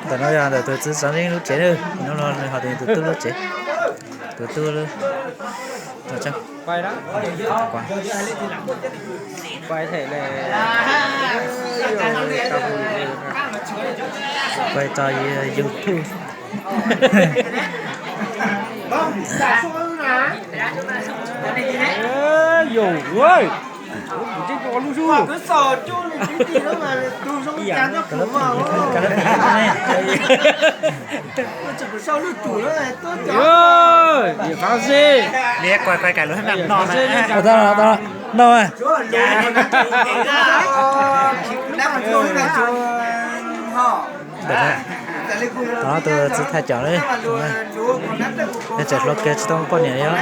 Ntawm no yog ntawm tus txiv Txoov Zeeb lub tsev na, no no nws ho tias tus tub lub tsev, tus tub lub. Quay tso YouTube. Yus, kuv tseem ua lub zoo. Yus, yus fav xib. No, tus txiv thaj caum na, tseem hluas kiag tsis tau muaj poj niam li os.